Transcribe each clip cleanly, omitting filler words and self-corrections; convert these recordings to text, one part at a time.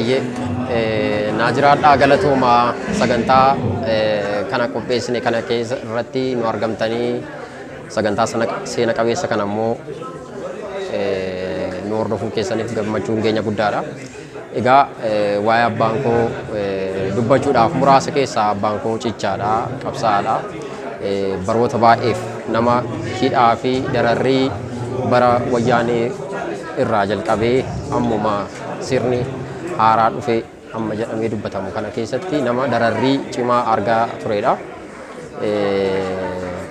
Hayyee naa jiraadhaa galatoomaa sagantaa kana qopheessine kana keessa irratti nu argamtanii sagantaa sana seena qabeessa kana immoo nu hordofuu keessaniif gammachuun keenya guddaadha. Egaa waa'ee abbaan koo dubbachuudhaaf muraasa keessaa abbaan koo cichaadha, qabsaa'aadha. Baroota baay'eef nama hidhaa fi dararrii bara wayyaanee irraa jalqabee ammuma sirni haaraa dhufe amma jedhamee dubbatamu kana keessatti nama dararrii cimaa argaa turedha.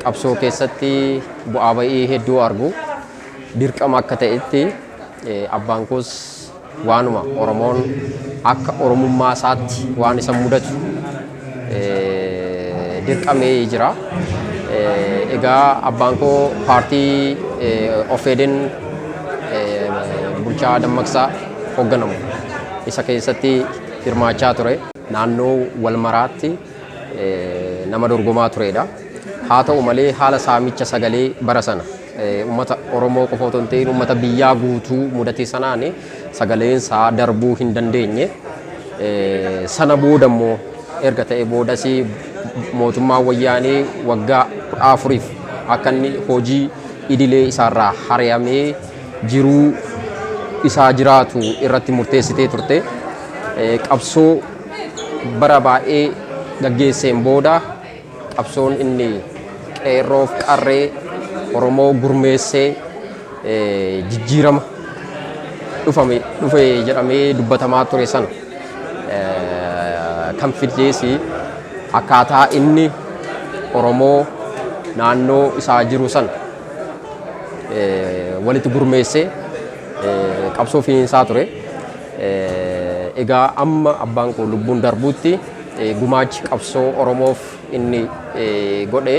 Qabsoo keessatti bu'aa ba'ii hedduu argu. Dirqama akka ta'etti abbaan koos waanuma Oromoon akka Oromummaa isaatti waan isa mudatu dirqamee jira. Egaa abbaan koo paartii OFD'n bulchaa Dammaqsaa hoogganamu isa keessatti hirmaachaa ture. Naannoo Walmaraatti nama dorgomaa turedha. Haa ta'u malee haala saamicha sagalee bara sana uummata Oromoo qofa otoo hin ta'in uummata biyyaa guutuu mudate sanaan sagaleen isaa darbuu hin dandeenye. Sana booda immoo erga ta'e boodas mootummaan wayyaanee waggaa 14f akka inni hojii idilee isaarraa hariyamee jiruu isaa jiraatu irratti murteessitee turte. Qabsoo bara baay'ee gaggeesseen booda qabsoon inni qeerroof qarree Oromoo gurmeessee jijjiirama dhufame dhufe jedhamee dubbatamaa ture sana kan fidees akkaataa inni Oromoo naannoo isaa jiru sana walitti gurmeessee qabsoo finiinsaa ture. Egaa amma abbaan koo lubbuun darbuutti gumaachi qabsoo Oromoof inni godhe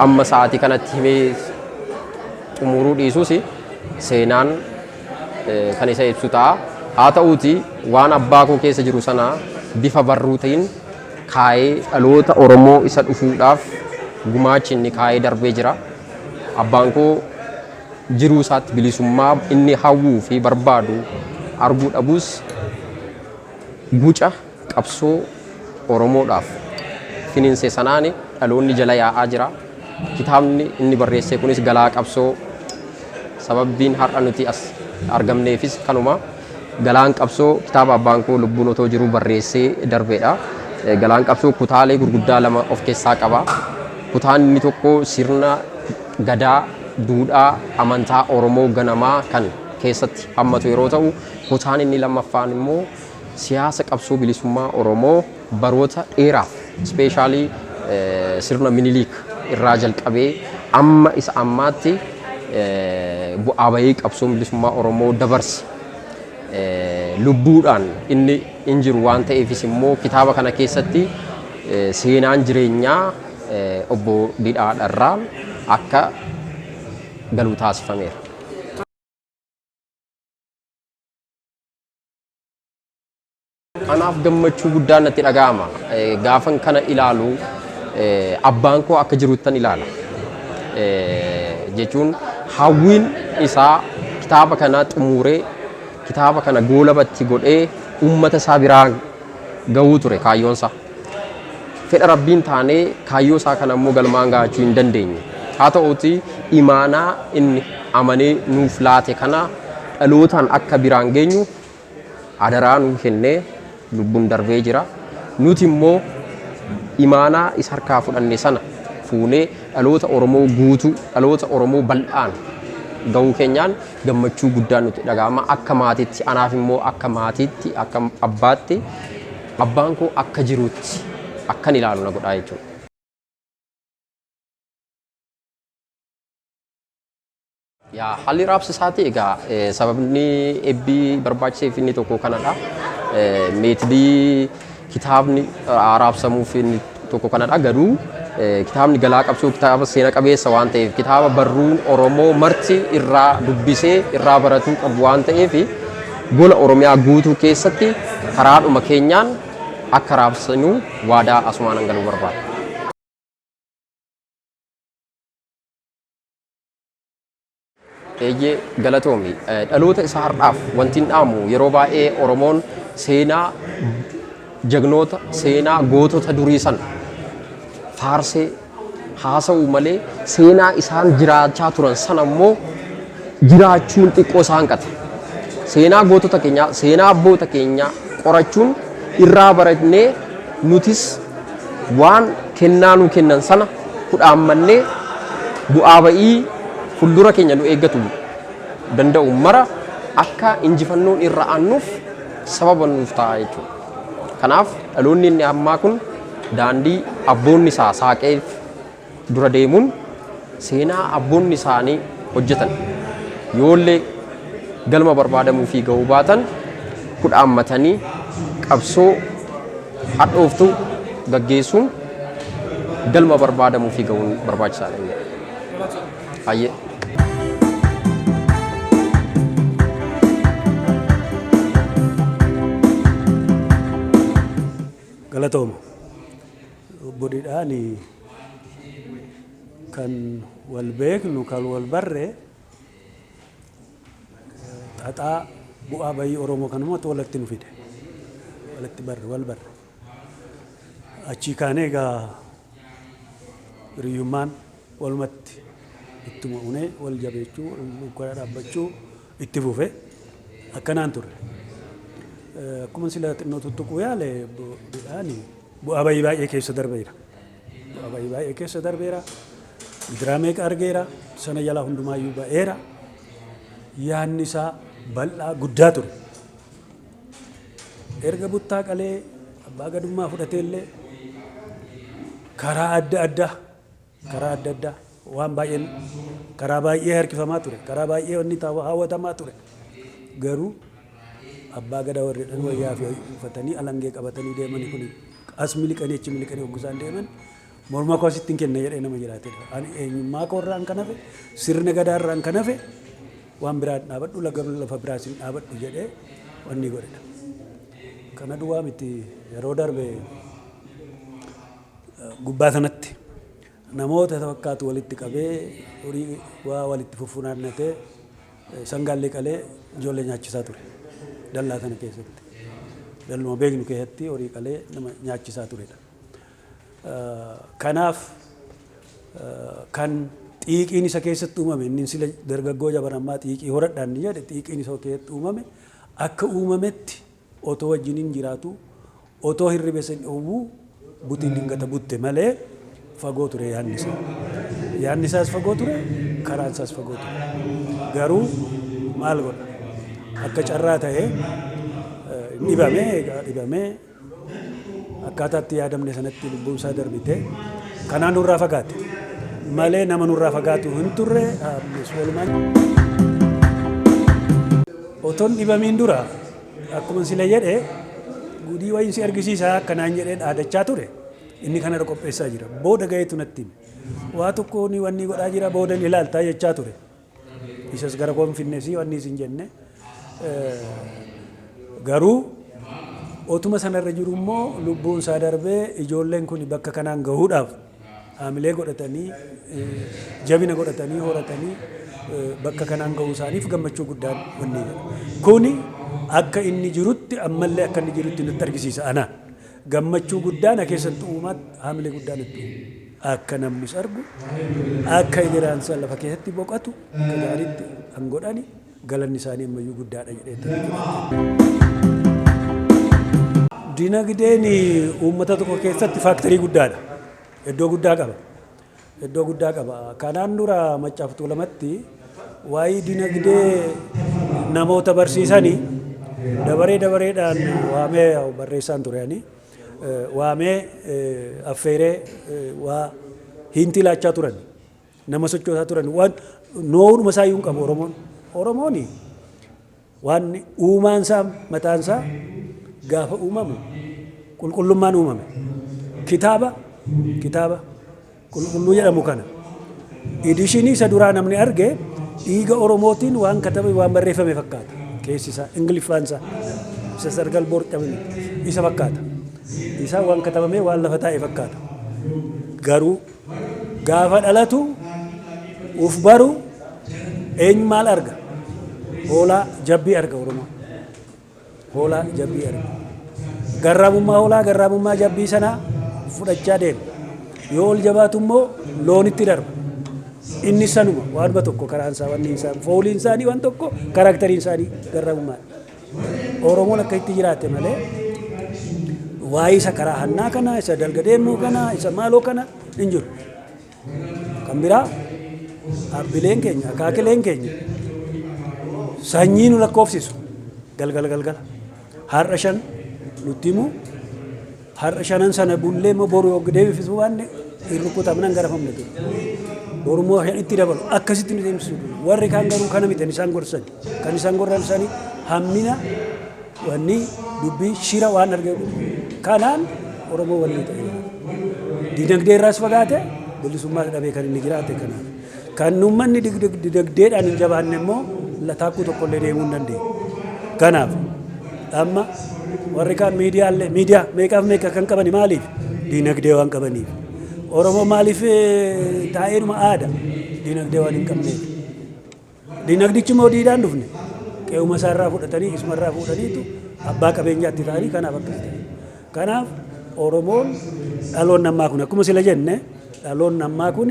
amma sa'aatii kanatti himee xumuruu dhiisuus seenaan kan isa ibsu ta'a. Haa ta'uuti waan abbaa koo keessa jiru sana bifa barruutiin kaa'ee dhaloota Oromoo isa dhufuudhaaf gumaachi inni kaa'ee darbee jira. Abbaan koo jiruu isaatti bilisummaa inni hawwuu fi barbaadu arguu dhabus guca qabsoo Oromoodhaaf finiinse sanaan dhaloonni jala yaa'aa jira. Kitaabni inni barreesse kunis galaa qabsoo sababbiin har'a nuti as argamneefis kanuma. Galaan qabsoo kitaaba abbaan koo lubbuun otoo jiruu barreessee darbeedha. Galaan qabsoo kutaalee gurguddaa lama of keessaa qaba. Kutaan inni tokko sirna Gadaa, duudhaa amantaa Oromoo ganamaa kan keessatti hammatu yeroo ta'u, kutaan inni lammaffaan immoo siyaasa qabsoo bilisummaa Oromoo baroota dheeraaf ispeeshaalii sirna Miniliik irraa jalqabee amma isa ammaatti bu'aa bahii qabsoon bilisummaa Oromoo dabarse lubbuudhaan inni hin jiru waan ta'eefis immoo kitaaba kana keessatti seenaan jireenyaa obbo Didhaa Dharraa akka galu taasifameera. Kanaaf gammachuu guddaan natti dhaga'ama. Gaafan kana ilaalu abbaan koo akka jiruttan ilaala. Jechuun hawwiin isaa kitaaba kana xumuree kitaaba kana goolabatti godhee uummata isaa biraan gahuu ture kaayyoon isaa. Fedha Rabbiin taanee kaayyoo isaa kana immoo galmaan gahachuu hin dandeenye. Haa ta'uutii imaanaa inni amanee nuuf laate kana dhalootaan akka biraan geenyu adaraa nuu kennee lubbuun darbee jira. Nuti immoo imaanaa isa harkaa fudhanne sana fuunee dhaloota Oromoo guutuu, dhaloota Oromoo bal'aan gahuu keenyaan gammachuu guddaan nutti dhaga'ama. Akka maatiitti, anaaf immoo akka maatiitti, akka abbaatti abbaan koo akka jirutti akkan ilaalu na godhaa jechuudha. Yaa haalli raabsa isaatii egaa sababni ebbi barbaachiseef inni tokko kanadha. Meetlii kitaabni raabsamuuf inni tokko kanadha. Garuu kitaabni Galaa Qabsoo kitaaba seena qabeessa waan ta'eef kitaaba barruun Oromoo marti irraa dubbisee irraa baratuu qabu waan ta'eef gola Oromiyaa guutuu keessatti karaadhuma keenyaan akka raabsinu waadaa asumaan galuu barbaada. Eeyyee, galatoomi. Dhaloota isa har'aaf wanti hin dhaamu, yeroo baay'ee Oromoon seenaa jagnoota, seenaa gootota durii sana faarsee haasa'u malee seenaa isaan jiraachaa turan sana immoo jiraachuun xiqqoo isaan qata. Seenaa gootota keenyaa, seenaa abboota keenyaa qorachuun irraa barannee nutis waan kennaa nu kennan sana kudhaammannee bu'aa ba'ii fuuldura keenya nu eeggatu danda'u mara akka injifannoon irra aannuuf sababa nuuf ta'a jechuudha. Kanaaf dhaloonni inni ammaa kun daandii abboonni isaa saaqeef dura deemuun seenaa abboonni isaanii hojjetan yoollee galma barbaadamuu fi ga'uu baatan kudhaammatanii qabsoo hadhooftuu gaggeessuun galma barbaadamuu fi ga'uun barbaachisaadha. Hayyee. Galatooma. Obbo Didhaan kan wal beeknu, kan wal barre, xaxaa bu'aa bayii Oromoo kanumatti walitti nu fide. Walitti barre, wal barre. Achii kaanee egaa hiriyyummaan walumatti ittuma unee wal jabeechuu, wal duukaa dhaabbachuu itti fufe, akkanaan turre. Akkuma sila xinnoo tuttuquu yaale, Didhaan bu'aa bayii baay'ee keessa darbeera. Bu'aa bayii baay'ee keessa darbeera. Gidiraa meeqa argeera. Sana jalaa hundumaayyuu ba'eera. Yaadni isaa bal'aa guddaa ture. Erga buttaa qalee abbaa gadummaa fudhatee illee karaa adda addaa waan baay'een karaa baay'ee harkifamaa ture. Karaa baay'ee wanni hawwatamaa ture. Garuu abbaa gadaa warri jedhan wayyaa fi uffatanii alangee qabatanii deemanii kun as miliqanii achi miliqanii hoggusaan deeman, morma koo asitti hin kenna jedhee nama jiraatedha. Ani eenyummaa koo irraan kan hafe, sirna gadaa irraan kan hafe waan biraa hin dhaabadhu, laga lafa biraas hin dhaabadhu jedhee wanni godhedha. Kana duwwaa miti, yeroo darbe gubbaa sanatti namoota isa fakkaatu walitti qabee, horii waa walitti fuffunaannatee, sangaallee qalee ijoollee nyaachisaa ture. Dallaa sana keessatti. Dalluma beeknu keessatti horii qalee nama nyaachisaa turedha. Kanaaf kan xiiqiin isa keessatti uumame, inni sila dargaggoo jabanammaa xiiqii horadhaan ni jedhe, xiiqiin isa keessatti uumame akka uumametti otoo wajjiniin jiraatu, otoo hirriba isa hin dhoowwuu butiin dingata butte malee fagoo ture yaadni isaa. Yaadni isaas fagoo ture, karaan isaas fagoo ture. Garuu maal godha? Akka carraa ta'ee dhibamee, egaa dhibamee akkaataa itti yaadamne sanatti lubbuun isaa darbite, kanaan nurraa fagaate malee nama nurraa fagaatu hin turre walumaan. Otoon dhibamiin dura akkuma sila jedhe gudii wayiin si argisiisa akkanaan jedhee dhaadachaa ture. Inni kanarra qopheessaa jira. Booda gaheetu natti hime. Waa tokko ni wanni godhaa jira, booda ni ilaaltaa jechaa ture. Isas gara koon finneesii wanni isin jenne. Garuu otuma sanarra jiru immoo lubbuun isaa darbee, ijoolleen kun bakka kanaan gahuudhaaf haamilee godhatanii, jabina godhatanii, horatanii bakka kanaan gahuu isaaniif gammachuu guddaan wanni jedha. Kuni akka inni jirutti, ammallee akka inni jirutti nutti argisiisa anaan. Gammachuu guddaa na keessatti uumaatti, haamilee guddaa natti uuma. Akka namnis argu, akka egeraan lafa keessatti boqotu, akka gaariitti kan godhani, galanni isaanii ammayyuu guddaadha jedhee. Dinagdeen uummata tokko keessatti factor guddaadha. Iddoo guddaa qaba. Iddoo guddaa qaba. Kanaan dura Maccaaf Tuulamatti waa'ee dinagdee namoota barsiisanii dabaree dabareedhaan waamee barreessaan ture ani. Waamee affeeree waa hintii laachaa turan. Nama sochoosaa turan. Waan noodhuma isaa iyyuu hin qabu Oromoon. Oromoon waan uumaan isaa mataan isaa gaafa uumamu qulqullummaan uumame. Kitaaba qulqulluu jedhamu kana edition isa duraa namni arge dhiiga Oromootiin waan katabame, waan barreeffame fakkaata. Keessi isaa, Ingiliffaan isaa isa sargal borcame isa fakkaata. Isa waan katabame, waan lafa taa'e fakkaata. Garuu gaafa dhalatu uf baru. Eenyu maal arga? Hoolaa jabbii arga Oromoon. Hoolaa jabbii arga. Garraamummaa hoolaa, garraamummaa jabbii sanaa fudhachaa deema. Yoo ol jabaatu immoo loonitti darba. Inni sanuma waanuma tokko karaan isaa, wanni isaa, fooliin isaanii waan tokko, characteriin isaanii garraamummaadha. Oromoon akka itti jiraate malee waa'ee isa karaa hannaa kana, isa dalga deemuu kana, isa maaloo kana hin jiru. Kan biraa dhaabbileen keenya, akaakileen keenya sanyii nu lakkoofsisu galgala galgala. Har'a 5 nutti himu, har'a shanan sana bullee immoo boru yoo deebifisuu baanne hin rukutamnan garafamne ture. Boru immoo 5tti dabalu, akkasitti nu deemsisu. Warri kaan garuu kana miti isaan gorsan. Kan isaan gorsanii hammina, wanni dubbii shira waan arge kanaan Oromoo wanni ta'e. Dinagdee irraas fagaate, bilisummaas dhabee kan inni jiraate kanaaf. Kan uummanni dinagdeedhaan hin jabaanne immoo taakkuu tokkollee deemuu hin dandeenye. Kanaaf amma warri kaan miidiyaallee miidiyaa meeqaaf meeqa kan qabani maaliif? Dinagdee waan qabaniif. Oromoo maaliif taa'eedhuma aada? Dinagdee waan hin qabneef. Dinagdichi immoo diidaan dhufne qe'uma isaarraa fudhatanii, isumarraa fuudhaniitu abbaa qabeenyaatti ta'anii, kanaaf akkas ta'e. Kanaaf Oromoon dhaloonni ammaa kun, akkuma sila jenne, dhaloonni ammaa kun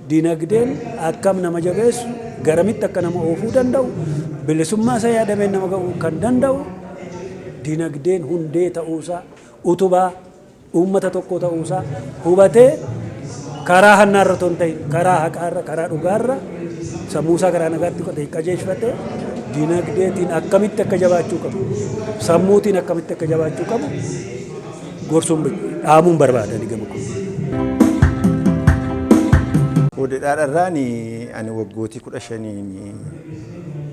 dinagdeen akkam nama jabeessu, garamitti akka nama oofuu danda'u, bilisummaa isaa yaadameen nama ga'uu kan danda'u dinagdeen hundee ta'uusaa, utubaa uummata tokko ta'uusaa hubatee, karaa hannaarra otoo hin ta'in karaa haqaarra, karaa dhugaarra, sammuusaa karaa nagaatti qotee qajeelfatee, dinagdeetiin akkamitti akka jabaachuu qabu, sammuutiin akkamitti akka jabaachuu qabu gorsuun dhaamuun barbaadani gama kun. Odeedhaadharraan ani waggootii 15n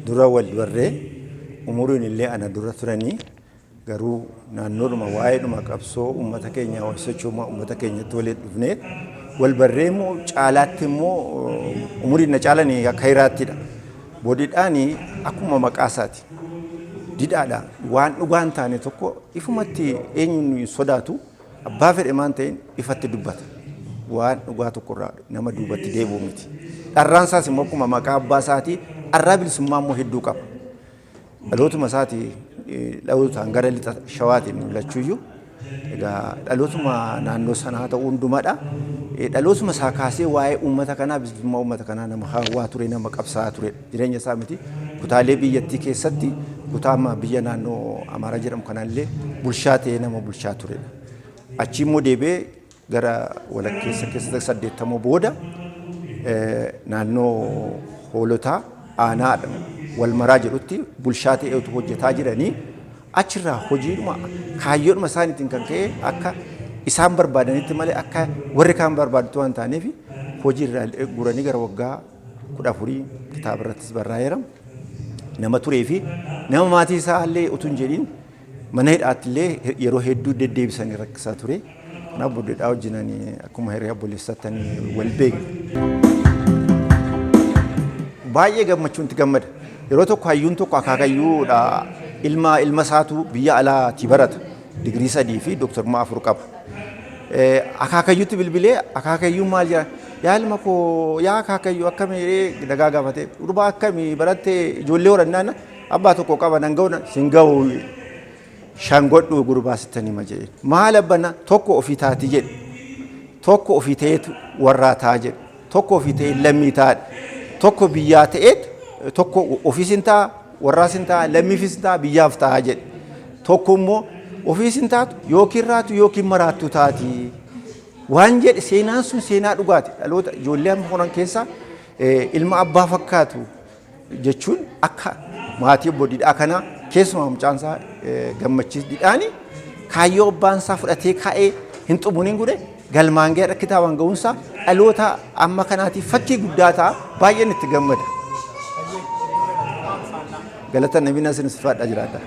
dura wal barree, umuriin illee ana dura turanii, garuu naannoodhuma waa'eedhuma qabsoo uummata keenyaa, sochooma uummata keenyatti waliin dhufnee wal barree immoo caalaatti immoo umuriin na caalanii akka hiraattidha. Boodidhaan akkuma maqaa isaati. Didhaadha. Waan dhugaa hin taane tokko ifumatti eenyuun hin sodaatu, abbaa fedhe maan ta'in ifatti dubbata. Waan dhugaa tokkorraa nama duubatti deebi'u miti. Dharraan isaas immoo akkuma maqaa abbaa isaatii dharraa bilisummaa immoo hedduu qaba. Dhalootuma isaati dhalootaan gara lixa Shawaatiin mul'achuuyyuu egaa dhalootuma naannoo sanaa ta'uu hundumadha. Dhalootuma isaa kaasee waa'ee uummata kanaa, bilisummaa uummata kanaa nama hawwaa ture, nama qabsaa'aa ture. Jireenya isaa miti kutaalee biyyattii keessatti, kutaa amma biyya naannoo Amaaraa jedhamu kanallee bulchaa ta'ee nama bulchaa turedha. Achi immoo deebi'ee gara walakkeessa keessa 80 booda naannoo Hoolotaa aanaa Walmaraa jedhutti bulchaa ta'ee utuu hojjetaa jiranii, achirraa hojiidhuma kaayyoodhuma isaaniitiin kan ka'e, akka isaan barbaadanitti malee akka warri kaan barbaadutti waan taaneef, hojiirraa guranii gara waggaa 14, kitaaba irrattis barraa'eera, nama turee fi nama maatii isaa illee utuu hin jedhin mana hidhaatti illee yeroo hedduu deddeebisanii rakkisaa ture. Kanaaf Booddeedhaa wajjin ani akkuma hiriyaa obboleessaatti ani wal beekna. Baay'ee gammachuun itti gammada. Yeroo tokko hayyuun tokko akaakayyuudha, ilma ilma isaatu biyya alaati barata. Digirii 3 fi dooktarummaa 4 qaba. Akaakayyuutti bilbilee, akaakayyuun maal jedha, yaa ilma koo, yaa akaakayyuu, akkamii jedhee nagaa gaafate. Durbaa akkamii barattee ijoollee horannaan abbaa tokko qaba, nan ga'u, sin ga'u, shan godhu gurbaa sittan hima jedhe. Maal abbana? Tokko ofii taati jedhe. Tokko ofii ta'eetu warraa ta'a jedhe. Tokko ofii ta'ee lammii ta'a. Tokko biyyaa ta'eet, tokko ofiis hin ta'a, warraas hin ta'a, lammiifis hin ta'a, biyyaaf ta'a jedhe. Tokko immoo ofiis hin taatu, yookiin raatu yookiin maraattu taati. Waan jedhe seenaan sun seenaa dhugaati. Dhaloota ijoollee amma horan keessaa ilma abbaa fakkaatu jechuun akka maatii obbo Didhaa kanaa, keessumaa mucaan isaa Gammachiis Didhaani kaayyoo abbaan isaa fudhatee kaa'ee hin xumuriin godhe galmaan ga'ee kitaabaan ga'uunsaa dhaloota amma kanaatiif fakkii guddaa ta'a, baay'een itti gammada. Galata nabina isin sifaadha jiraadha.